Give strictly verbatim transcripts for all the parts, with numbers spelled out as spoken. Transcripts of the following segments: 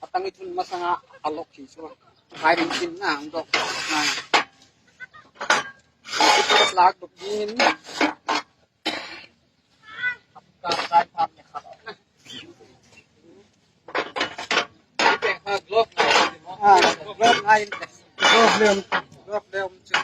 Atang ithun masanga alok hi chu. Hai rin tin na ang dok. Na. Lak dok din. Ka sai pham ne khat. Ah, glove ngai. Glove lem. Glove lem chu.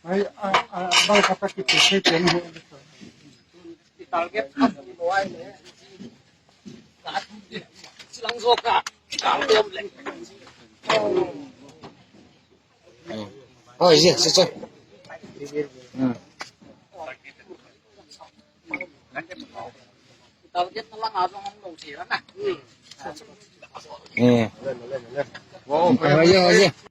Ai, a, a, bang kata ki tu se pen ho. Target up ni mo ai le. Silang zo ka. Target leng. Oh, iya, siya. Hmm. Target na lang, ah, ang long sira na. Hmm. Eh. Wow, oh, iya, iya.